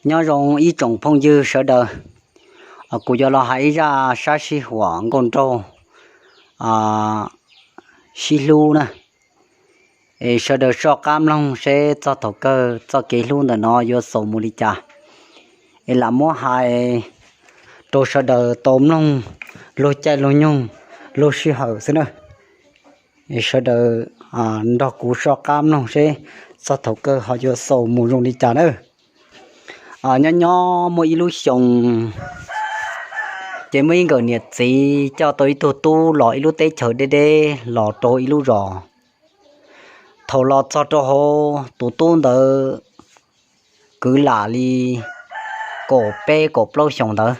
Nyob zoo ib tsoom phooj ywg sawv daws, kuv yuav los hais ib zaj sab sib huam nkauj nraug sib hlub na. Es sawv daws soj qab mloog seb txog thaum kawg txoj kev hlub ntawm no yuav xaus mus li cas, es lam muab hais rau sawv daws tau mloog luag caij luag nyoog luag sij hawm xwb na. Es sawv daws nrog kuv soj qab mloog seb txog thaum kawg ho yuav xaus mus zoo li cas na. Nyob nyob muaj ib lub xyoo, ces muaj ib nkawm niam txiv coj tau ib tug tub los ib lub teb chaws deb deb los rau ib lub zos. Thaum los txog rau hauv, tus tub ntawd kwv lam li kaum peb kaum plaub xyoos ntawd.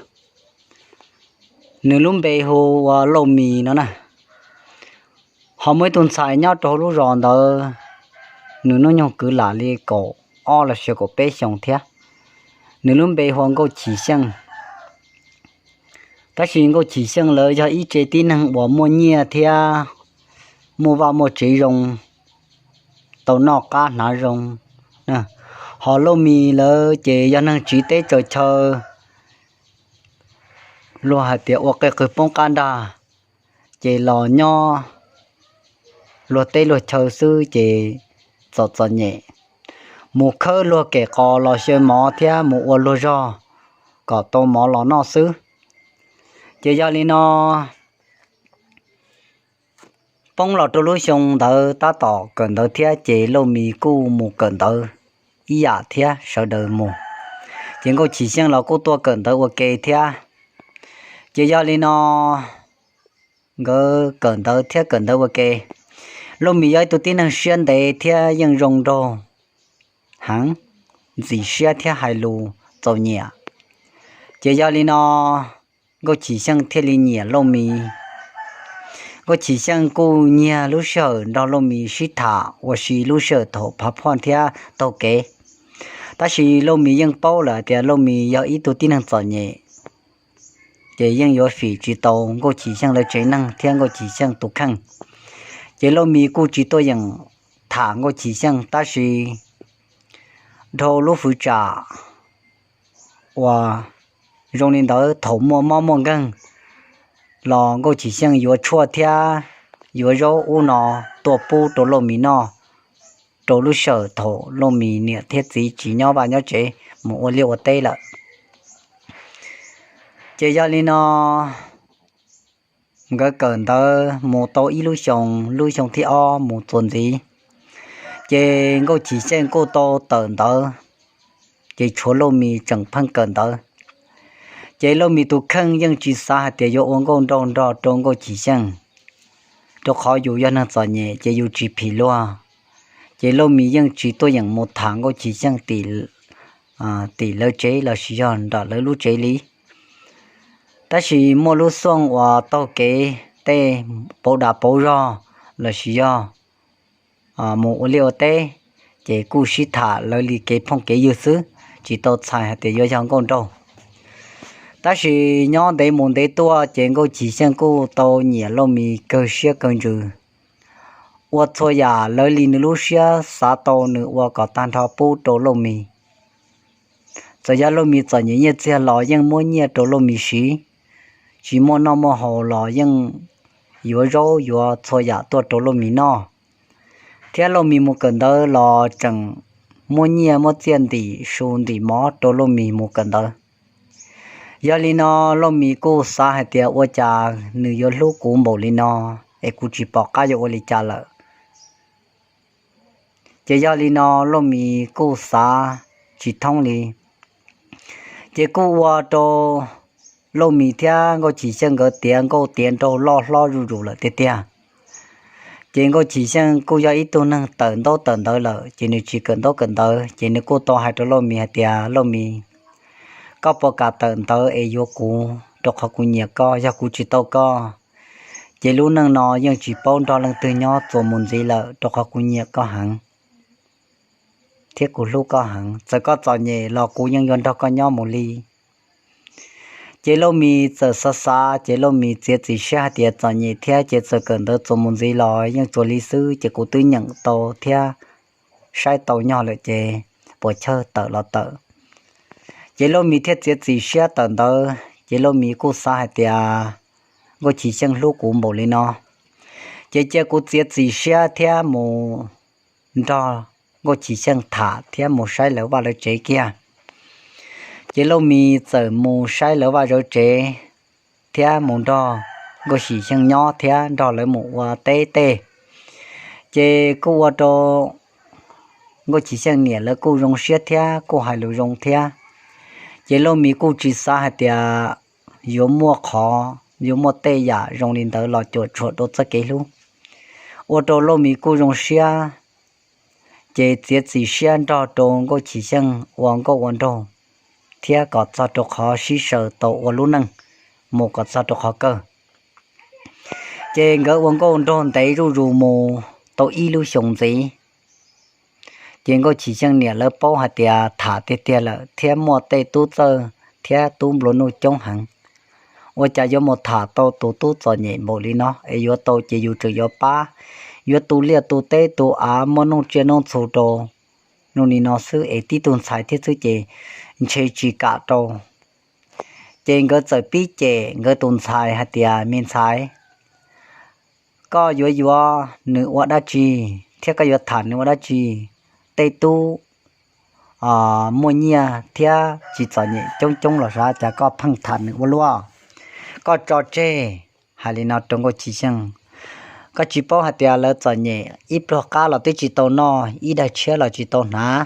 Nws lub npe hu ua Lauj Mis no na. Ho muaj ib tug ntxhais nyob rau hauv lub zos ntawd, nws hnub nyoog kwv lam li kaum ob los sis kaum peb xyoos thiab. Nws lub npe hu ua Nkauj Chim Xyeej. Tab sis Nkauj Chim Xyeej lawv yog ib tse tib neeg uas muaj nyiaj thiab muaj vaj muaj tsev zoo, tau noj qab hnav zoo. Ho Lauj Mis lawv ces yog neeg tsiv teb tsaws chaw, luag hais tias ua qe qw poob qab nrag, ces los nyob luag teb luag chaw xwb ces txom txom nyem, mus khawb luag kem qos los xyaw mov thiab mus ua luag zog kom tau mov los noj xwb. Ces yog li no, poob los rau lub xyoo ntawd tab tom kawm ntawv thiab ces Lauj Mis kuj mus kawm ntawv ib yam thiab sawv daws mus. Ces Nkauj Chim Xyeej los kuj tuaj kawm ntawv ua ke thiab. Ces yog li no, nkawd kawm ntawv thiab kawm ntawv ua ke. Lauj Mis yog ib tug tib neeg siab ntev thiab yeej zoo nraug heev, ntxim siab thiab hais lus txaus nyiam. Ces yog li no, Nkauj Chim Xyeej thiaj li nyiam Lauj Mis. Nkauj Chim Xyeej kuj nyiag lub sij hawm nrog Lauj Mis sib tham ua si lub sij hawm thaum phav phoj thiab taug kev. Tab sis Lauj Mis yeej paub lawm tias Lauj Mis yog ib tug tib neeg txom nyem, ces yeej yuav fim tsis tau Nkauj Chim Xyeej lawv tsev neeg thiab Nkauj Chim Xyeej tus kheej. Ces Lauj Mis kuj tsis tuaj yeem tham Nkauj Chim Xyeej, tab sis dhau lub fwv tsam uas zoo li ntawd, thaum muaj mob muaj nkeeg los Nkauj Chim Xyeej yuav tshuaj thiab yuav zaub ub no tuaj pub rau Lauj Mis noj, rau lub sij hawm thaum Lauj Mis niam thiab txiv tsis nyob vaj nyob tsev, mus ua liaj ua teb lawm. Ces yog li no, nkawd kawm ntawv mus tau ib lub xyoos, lub xyoo thib ob mus txuas ntxiv, ces Nkauj Chim Xyeej kuj tau tawm ntawv, ces tshuav Lauj Mis tseem pheej kawm ntawv. Ces Lauj Mis tus kheej yeej tsis xav hais tias yuav ua nkauj nraug nrog rau Nkauj Chim Xyeej, rau qhov yus yog neeg txom nyem ces yus tsis phim luag. Ces Lauj Mis yeej tsis tuaj yeem mus tham Nkauj Chim Xyeej tim lawv tsev los sis yog nram lawv lub tsev li. Tab sis muaj lub xyoos uas taug kev tej pauv dav pauv zog los sis yog mus ua liaj ua teb, ces kuj sib tham lawv li kev phooj kev ywg xwb, tsis tau txhais hais tias yuav yog nkauj nraug. Tab sis nyob ntev mus ntev tuaj ces Nkauj Chim Xyeej kuj tau nyiam Lauj Mis kawg siab kawg ntsws, ua txhua yam lawv li nws lub siab xav tau nws ua kom tag nrho pub rau Lauj Mis. Txawm yog Lauj Mis txom nyem nyiaj txiag los yeej muab nyiaj rau Lauj Mis siv, tsis muaj noj muaj haus los yeej yuav zaub yuav txhua yam tuaj rau Lauj Mis noj. Thiab Lauj Mis mus kawm ntawv los tseem muab nyiaj muab txiaj ntim su ntim mov rau Lauj Mis mus kawm ntawv. Yog li no, Lauj Mis kuj xav hais tias ua cas nws yuav hlub kuv npaum li no, es kuv tsis pom qab yuav ua li cas lawm. Ces yog li no, Lauj Mis kuj xav tsis thoob li. Ces kuj ua rau Lauj Mis thiab Nkauj Chim Xyeej nkawd tiav nkauj tiav nraug loj hlob zuj zus lawm tiag tiag. Ces Nkauj Chim Xyeej kuj yog ib tug neeg tawm ntaub tawm ntawv lawm, ces nws tsis kawm ntaub kawm ntawv, ces nws kuj tau hais rau Lauj Mis hais tias, Lauj Mis, koj puas kam tawm ntawv es yuav kuv, rau qhov kuv nyiam koj, yog kuv tsis tau koj, ces lub neej no yeej tsis paub nrog leej twg nyob txuas mus ntxiv lawm, rau qhov kuv nyiam koj heev thiab kuv hlub koj heev. Txawm koj txom nyem los kuv yeej yuav nrog koj nyob mus li. Ces Lauj Mis txawm xav xav, ces Lauj Mis txiav txim siab hais tias txom nyem thiab ces txawm kawm ntawv txuas mus ntxiv los yeej txuas li xwb, ces kuv twb nyeem tau thiab saib tau nyog lawm ces puas chawj tawm los tawm. Ces Lauj Mis thiaj txiav txim siab tawm ntawd, ces Lauj Mis kuj xav hais tias Nkauj Chim Xyeej hlub kuv npaum li no, ces cia kuv txiav txim siab thiab mus nrog Nkauj Chim Xyeej tham thiab mus saib lawv vaj lawv tsev kiag. Ces Lauj Mis txawm mus saib lawv vaj lawv tsev thiab mus nrog Nkauj Chim Xyeej nyob thiab nrog lawv mus ua teb tej. Ces kuj ua rau Nkauj Chim Xyeej niam lawv kuj zoo siab thiab kuj hais lus zoo thiab. Ces Lauj Mis kuj tsis xav hais tias yuav muaj qhov, yuav muaj tej yam zoo li ntawd los cuam tshuam rau txoj kev hlub, ua rau Lauj Mis kuj zoo siab. Ces txiav txim siab nrog rau Nkauj Chim Xyeej ua nkauj ua nraug thiab kom txog rau qhov sib sau tau ua lub neej mus kom txog rau qhov kawg. Ces nkawd ua nkauj nraug ntev zuj zus mus tau ib lub xyoos ntxiv. Ces Nkauj Chim Xyeej niam lawv paub hais tias tham tiag tiag lawm thiab muaj tej tub txawj thiab tub nplua nuj coob heev. Ua cas yuav mus tham tau tus tub txom nyem npaum li no es yuav tau ces yus tseem yuav pab, yuav tu liaj tu teb tu av muab nuj tsiaj nuj txhu rau nws li no xwb es tib tug ntxhais thiab xwb ces ntshe tsis kam rau. Ces nkawd txawm pib cem nkawd tus ntxhais hais tias, me ntxhais, koj yuav yuav nws ua dab tsi thiab koj yuav tham nws ua dab tsi? Tej tub muaj nyiaj thiab tsis txom nyem coob coob los sav, cas koj pheej tham nws ua luaj? Koj tso tseg. Hais li no rau Nkauj Chim Xyeej, koj tsis paub hais tias lawv txom nyem ib pluag qab los twb tsis tau noj, ib daig tshiab los tsis tau hnav.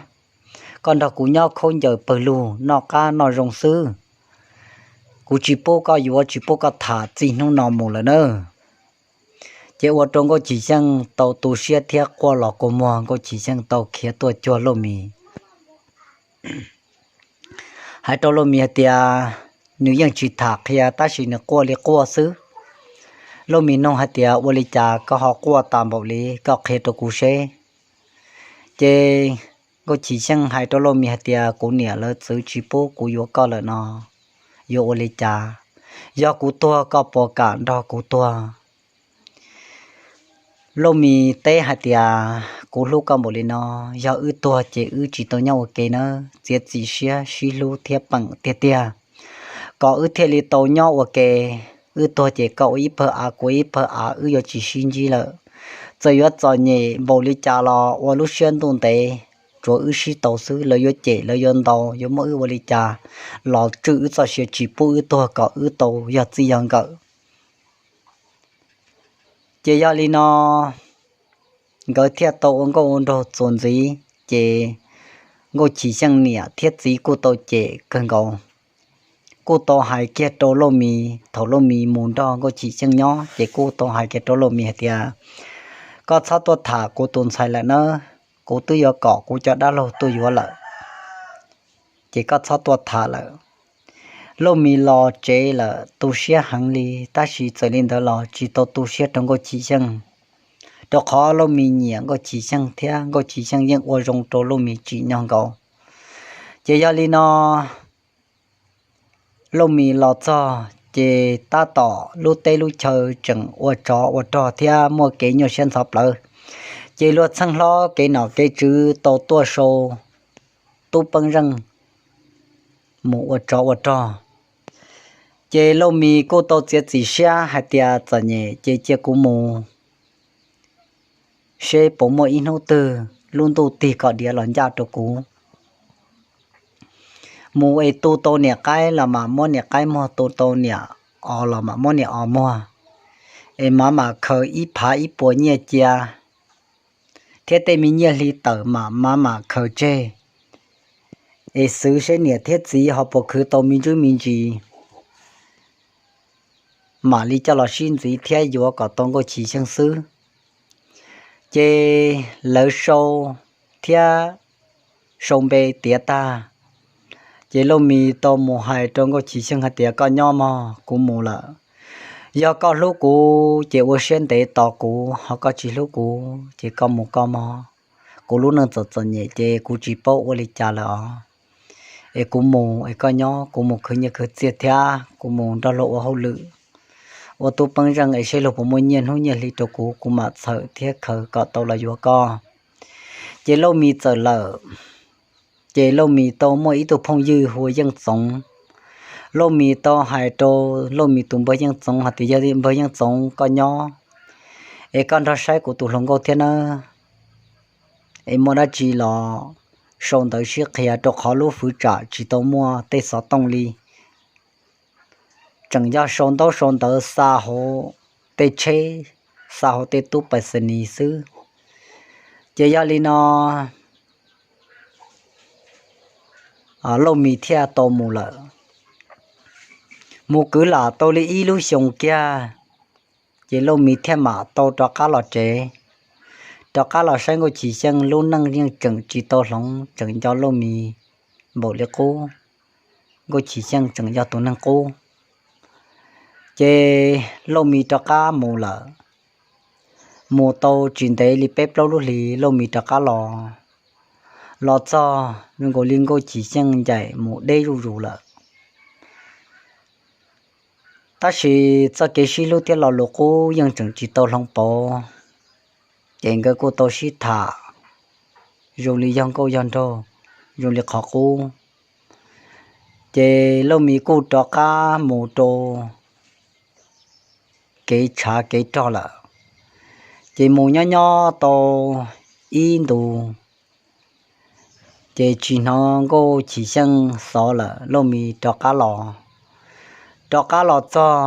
Koj nrog kuv nyob khaub ncaws pawg lug noj qab noj zoo xwb. Kuv tsis pub koj yuav, tsis pub koj tham txij hnub no mus lawm nawb. Ces ua rau Nkauj Chim Xyeej tau tu siab thiab quaj los kua muag, Nkauj Chim Xyeej tau khiav tuaj cuag Lauj Mis. Hais rau Lauj Mis hais tias nws yeej tsis tham qhia tab sis nws quaj li quaj xwb. Lauj Mis nug hais tias, ua li cas koj ho quaj tas npaum li, koj qhia rau kuv seb. Ces Nkauj Chim Xyeej hais rau Lauj Mis hais tias, kuv niam lawv txwv tsis pub kuv yuav koj lawm no, yuav ua li cas? Yog kuv tuag koj puas kam nrog kuv tuag? Lauj Mis teb hais tias, kuv hlub koj npaum li no, yog wb tuag ces wb tsis tau nyob ua ke nawb, txiav txim siab sib hlub thiab peem tiag tiag kom wb thiaj li tau nyob ua ke. Wb tuag ces koj ua ib pawg av kuv ua ib pawg av, wb yuav tsis sib ntsib lawm. Txawm yuav txom nyem npaum li cas los ua lub siab ntuj ntev, tsuav wb sib tau xwb, lawv yuav cem lawv yuav ntaus yuav muab wb ua li cas los tswj wb txoj sia tsis pub wb tuag kom wb tau yog txij yog nkawm. Ces yog li no nkawd thiaj tau ua nkauj ua nraug txuas ntxiv, ces Nkauj Chim Xyeej niam thiab txiv kuj tau cem kawg nkaus. Kuj tau hais kiag rau Lauj Mis, thaum Lauj Mis mus nrog Nkauj Chim Xyeej nyob ces kuj tau hais kiag rau Lauj Mis hais tias, koj txhob tuaj tham kuv tus ntxhais lawm nawb, kuv twb yuav kom kuv cov dab laug tuaj yuav lawm, ces koj txhob tuaj tham lawm. Lauj Mis los tsev lawm tu siab heev li, tab sis txawm li ntawd los tsis tau tu siab rau Nkauj Chim Xyeej, rau qhov Lauj Mis nyiam Nkauj Chim Xyeej thiab Nkauj Chim Xyeej yeej ua zoo rau Lauj Mis tsim nyog nkaus. Ces yog li no Lauj Mis los txog ces tab tom lub teb lub chaw tseem ua tsov ua rog thiab muaj kev nyuaj siab ntxhov plawv. Ces luag txheej hlob kev nom kev tswv tau tuaj sau Tub Peeb Zeej mus ua tsov ua rog. Ces Lauj Mis kuj tau txiav txim siab hais tias txom nyem ces cia kuv mus seb puas muaj ib hnub twg lub ntuj tig kom diav los ncaj rau kuv. Mus es tu tau niam qaib los mam muab niam qaib muag, tu tau niam os los mam muab niam os muag, es mam mam khaws ib phav ib puas nyiaj cia thiab tej me nyiaj hli tawm mam mam mam khaws tseg, es xwv seb niam thiab txiv ho puas khwv tau me ntsuj me ntsis, mam li coj los sib ntxiv thiab yuav kom tau Nkauj Chim Xyeej xwb. Ces lawv sau thiab sau npe tiav tag, ces Lauj Mis tau mus hais rau Nkauj Chim Xyeej hais tias, koj nyob mog, kuv mus lawm. Yog koj hlub kuv ces ua siab ntev tos kuv, ho koj tsis hlub kuv ces koj mus koj mog. Kuv lub neej txom txom nyem ces kuv tsis paub ua li cas lawm os. Es kuv mus es koj nyob, kuv mus khwv nyiaj khwv txiaj thiab kuv mus nrog luag ua hauj lwm, ua Tub Peeb Zeej es seb luag puas muaj nyiaj hnub nyiaj hli rau kuv, kuv mam txhawm thiab khaws kom tau los yuav koj. Ces Lauj Mis txawm lawm. Ces Lauj Mis tau muaj ib tug phooj ywg hu ua Yeej Txoov. Lauj Mis tau hais rau Lauj Mis tus npawg Yeej Txoov hais tias, Yog li npawg Yeej Txoov, koj nyob es koj nrog saib kuv tus hluas nkauj thiab nawb. Es muaj dab tsi los sau ntawv sib qhia, rau qhov lub fwv tsam tsis tau muaj tej xov tooj li. Tseem yog sau ntaub sau ntawv xa hauv tej tsheb, xa hauv tej tub pais xas nis xwb. Ces yog li no Lauj Mis thiaj tau mus lawm. Mus kwv lam tau li ib lub xyoos kiag, ces Lauj Mis thiaj mam tau rov qab los tsev. Rov qab los saib Nkauj Chim Xyeej lub neej yeej tseem tsis tau hloov, tseem nco Lauj Mis npaum li qub. Nkauj Chim Xyeej tseem yog tus neeg qub. Ces Lauj Mis rov qab mus lawm. Mus tau tsis ntev li peb plaub lub hlis Lauj Mis rov qab los. Los txog zoo nkaus li Nkauj Chim Xyeej ncaim mus deb zuj zus lawm. Tab sis txoj kev sib hlub thiab lo lus qub yeej tseem tsis tau hloov pauv. Ces nkawd kuj tau sib tham zoo li yog nkauj yog nraug, zoo li qhov qub. Ces Lauj Mis kuj rov qab mus rau kev tshav kev rog lawm. Ces mus nyob nyob tau ib ntus, ces tsis hnov Nkauj Chim Xyeej xov lawm, Lauj Mis rov qab los. Rov qab los txog,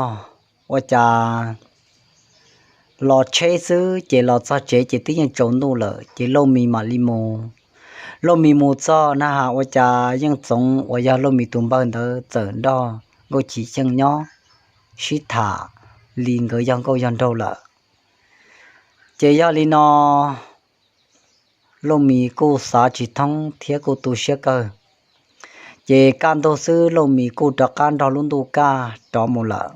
ua cas los tsheb xwb, ces los txog tsev ces twb yeej tsaus ntuj lawm, ces Lauj Mis mam li mus. Lauj Mis mus txog na has ua cas Yeej Txoov uas yog Lauj Mis tus npawg ntawd txawm nrog Nkauj Chim Xyeej nyob sib tham li nkawd yog nkauj yog nraug lawm. Ces yog li no Lauj Mis kuj xav tsis thoob thiab kuj tu siab kawg. Ces kaj ntug xwb Lauj Mis kuj rov qab nrog lub ntuj kaj rov mus lawm.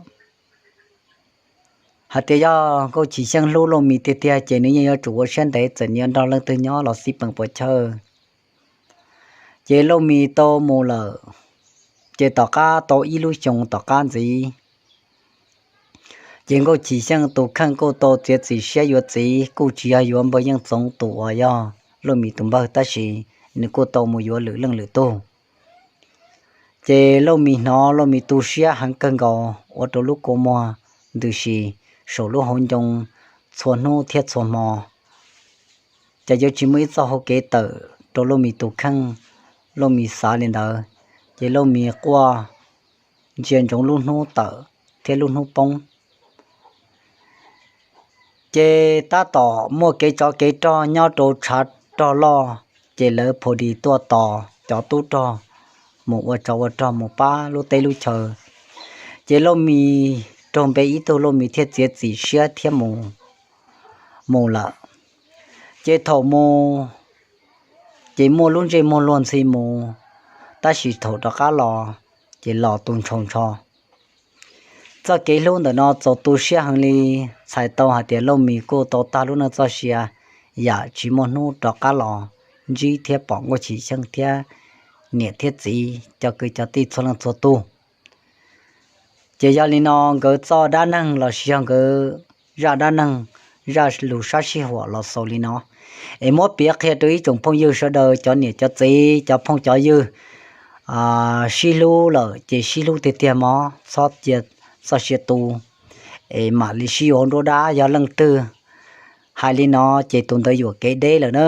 Hais tias yog Nkauj Chim Xyeej hlub Lauj Mis tiag tiag ces nws yeej yuav tsum ua siab ntev, txawm nws yuav nrog leej twg nyob los xij peem puas chawj. Ces Lauj Mis tau mus lawm, ces tom qab tau ib lub xyoos tom qab ntxiv, ces Nkauj Chim Xyeej tus kheej kuj tau txiav txim siab yuav txiv, kuj tsis yog yuav npawg Yeej Txoov tus uas yog Lauj Mis tus npawg, tab sis nws kuj tau mus yuav lwm leej lwm tug. Ces Lauj Mis hnov Lauj Mis tu siab heev kawg nkaus, ua rau lub kua muag ntws si saum lub hauv ncoo txhua hnub thiab txhua hmo. Ces yuav tsis muaj ib txoj hau kev tawm rau Lauj Mis tus kheej, Lauj Mis xav li ntawd. Ces Lauj Mis quaj ntsia ntsoov lub hnub tawm thiab lub hnub poob. Ces tab tom muaj kev tsov kev rog nyob rau tshav rog loj, ces lawv phu dis tuaj tos cov tub rog mus ua tsov ua rog mus pab lub teb lub chaw. Ces Lauj Mis raug npe ib tug, Lauj Mis thiaj txiav txim siab thiab mus, mus lawm. Ces thaum mus, ces muaj lub ntsej muag luag ntxhi mus, tab sis thaum rov qab los, ces los tu ntshaus ntsho. Txoj kev hlub ntawm no txaus tu siab heev li, txhais tau hais tias Lauj Mis kuj tau tag lub neej txoj sia, yam tsis muaj hnub rov qab los ntsib thiab pom Nkauj Chim Xyeej thiab niam thiab txiv cov kwv cov tij txhua leej txhua tus. Ces yog li no nkawd txoj dab neeg los sis yog nkawd zaj dab neeg, zaj lus sab sij huam los xaus li no. Es muab piav qhia rau ib tsoom phooj ywg sawv daws, cov niam cov txiv, cov phooj cov ywg, sib hlub lawm ces sib hlub tiag tiag mog, txhob cia txoj sia tu, es mam li sib yuav nruab dab. Yog leej twg hais li no ces tus ntawd yuam kev deb lawm na.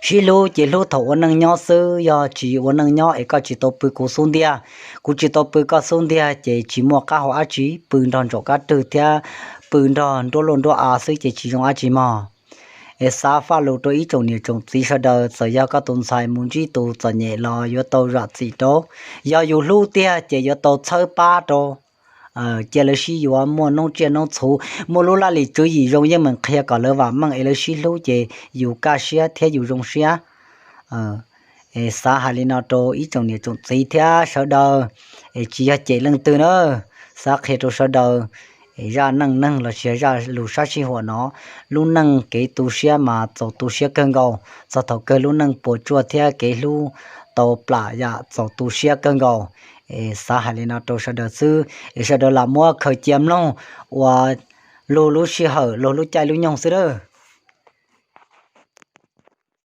Sib hlub ces hlub thaum ua neej nyob xwb, yog tsis ua neej nyob es koj tsis tau pw kuv xub ntiag, kuv tsis tau pw koj xub ntiag ces tsis muaj qab hau dab tsi, pw nrog ntsaum kab rwg thiab pw nrog nruab luaj nruab av xwb ces tsis zoo dab tsi mog. Es xav faj lus rau ib tsoom niam tsoom txiv sawv daws, txawm yog koj tus ntxhais mus ntsib tus txom nyem los yuav tau zam txim rau. Yog yus hlub tiag ces yuav tau txhawb pab rau, cia lawv sib yuav, muaj noob tsiaj noob txhu, muaj lub laj lim tswv yim zoo yeej meem qhia kom lawv vam meej es lawv sib hlub ces yus kaj siab thiab yus zoo siab. Es xav hais li no rau ib tsoom niam tsoom txiv thiab sawv daws, es tsis yog cem leej twg na, xav qhia rau sawv daws. Es zaj neej neeg los sis zaj lus sab sij huam no, lub neej kev tu siab mas txaus tu siab kawg nkaus, txog thaum kawg lub neej puas tsuaj thiab kev hlub tau plam yam txaus tu siab kawg nkaus. Es xav hais li no rau sawv daws xwb, es sawv daws lam muab khaws cia mloog ua luag lub sij hawm luag lub caij lub nyoog xwb a.